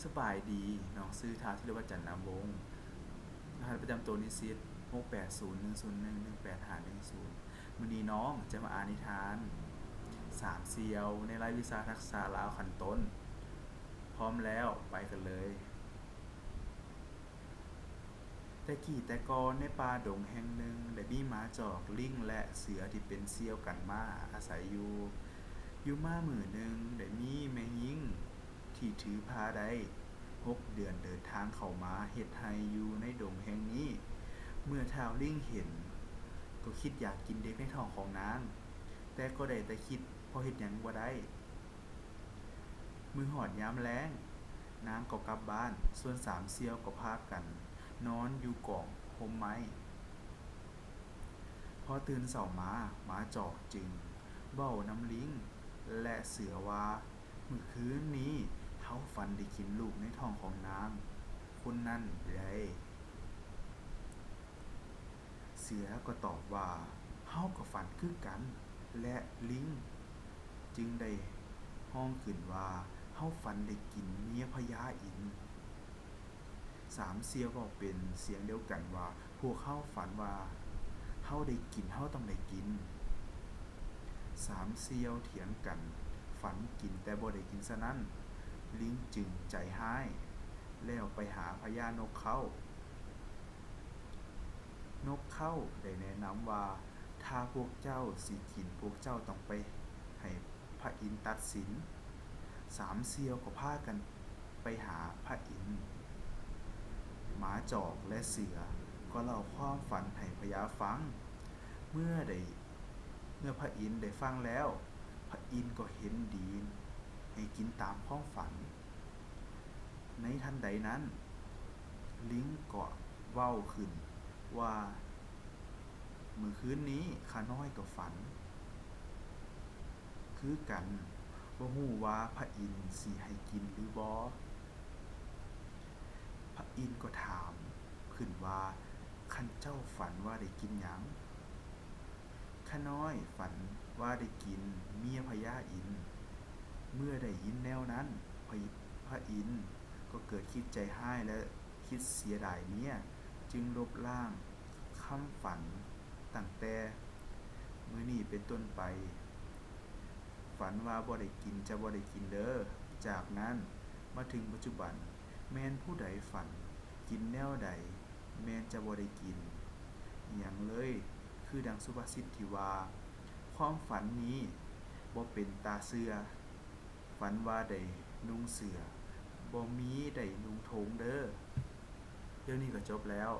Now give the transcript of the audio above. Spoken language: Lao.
ສະບາຍດີ, ນ້ອງຊື່ ທ້າວ ທີລະວັດ ຈັນນຳວົງ, ລະຫັດປະຈຳໂຕນິສິດ ຫົກແປດສູນໜຶ່ງສູນໜຶ່ງໜຶ່ງແປດຫ້າໜຶ່ງສູນ. ມື້ນີ້ນ້ອງຈະມາອ່ານນິທານ ສາມສ່ຽວ ໃນລາຍວິຊາທັກສະລາວຂັ້ນຕົ້ນ. ພ້ອມແລ້ວ, ໄປກັນເລີຍ. ແຕ່ກີ້ແຕ່ກ່ອນ ໃນປ່າດົງແຫ່ງໜຶ່ງ ໄດ້ມີໝາຈອກ, ລິງ ແລະ ເສືອທີ່ເປັນສ່ຽວກັນມາອາໄສຢູ່. ຢູ່ມາມື້ໜຶ່ງ ໄດ້ມີແມ່ຍິງທີ່ຖືພາໄດ້ຫົກເດືອນເດີນທາງເຂົ້າມາເຮັດໄຮ່ຢູ່ໃນດົງແຫ່ງນີ້. ເມື່ອທ້າວລິງເຫັນ ກໍຄິດຢາກກິນເດັກໃນທ້ອງຂອງນາງ, ແຕ່ກໍໄດ້ແຕ່ຄິດ ເພາະເຮັດຫຍັງບໍ່ໄດ້. ມື້ຮອດຍາມແລງ, ນາງກໍກັບບ້ານ, ສ່ວນສາມສ່ຽວກໍພາກັນນອນຢູ່ກອງຮົ່ມໄມ້. ພໍຕື່ນເຊົ້າມາ, ໝາຈອກຈຶ່ງເວົ້ານຳລິງ ແລະ ເສືອວ່າ, ມື້ຄືນນີ້ເຮົາຝັນໄດ້ກິນລູກໃນທ້ອງຂອງນາງຄົນນັ້ນໃດ໋. ເສືອກໍຕອບວ່າ, ເຮົາກໍຝັນຄືກັນ. ແລະ ລິງຈຶ່ງໄດ້ຮ້ອງຂຶ້ນວ່າ, ເຮົາຝັນໄດ້ກິນເມຍພະຍາອິນ. ສາມສ່ຽວເວົ້າເປັນສຽງດຽວກັນວ່າ, ພວກເຮົາຝັນວ່າເຮົາໄດ້ກິນ, ເຮົາຕ້ອງໄດ້ກິນ. ສາມສ່ຽວຖຽງກັນ, ຝັນກິນແຕ່ບໍ່ໄດ້ກິນ. ສະນັ້ນ, ລິງຈຶ່ງໃຈຮ້າຍ ແລ້ວໄປຫາພະຍານົກເຄົ້າ. ນົກເຄົ້າໄດ້ແນະນຳວ່າ, ຖ້າພວກເຈົ້າຊິກິນ, ພວກເຈົ້າຕ້ອງໄປໃຫ້ພະອິນຕັດສິນ. ສາມສ່ຽວກໍພາກັນໄປຫາພະອິນ. ໝາຈອກ ແລະ ເສືອກໍເລົ່າຄວາມຝັນໃຫ້ພະຍາຟັງ. ເມື່ອໄດ້, ເມື່ອພະອິນໄດ້ຟັງແລ້ວ, ພະອິນກໍເຫັນດີໃຫ້ກິນຕາມຄວາມຝັນ. ໃນທັນໃດນັ້ນ, ລິງກໍເວົ້າຂຶ້ນວ່າ, ມື້ຄືນນີ້ຂ້ານ້ອຍກໍຝັນຄືກັນ, ບໍ່ຮູ້ວ່າພະອິນຊິໃຫ້ກິນຫຼືບໍ່. ພະອິນກໍຖາມຂຶ້ນວ່າ, ຄັນເຈົ້າຝັນວ່າໄດ້ກິນຫຍັງ? ຂ້ານ້ອຍຝັນວ່າໄດ້ກິນເມຍພະຍາອິນ. ເມື່ອໄດ້ຍິນແນວນັ້ນ, ພະ, ພະອິນກໍເກີດຄິດໃຈຮ້າຍ ແລະ ຄິດເສຍດາຍເມຍ, ຈຶ່ງລົບລ້າງຄຳຝັນ. ຕັ້ງແຕ່ມື້ນີ້ເປັນຕົ້ນໄປ, ຝັນວ່າບໍ່ໄດ້ກິນຈະບໍ່ໄດ້ກິນເດີ້. ຈາກນັ້ນມາເຖິງປັດຈຸບັນ, ແມ່ນຜູ້ໃດຝັນກິນແນວໃດ ແມ່ນຈະບໍ່ໄດ້ກິນຫຍັງເລີຍ. ຄືດັ່ງສຸພາສິດທີ່ວ່າ, ຄວາມຝັນນີ້ບໍ່ເປັນຕາເຊື່ອ. ຝັນວ່າໄດ້ນຸ່ງເສື້ອ, ບໍ່ມີໄດ້ນຸ່ງຖົງເດີ້. ເລື່ອງນີ້ກໍຈົບແລ້ວ.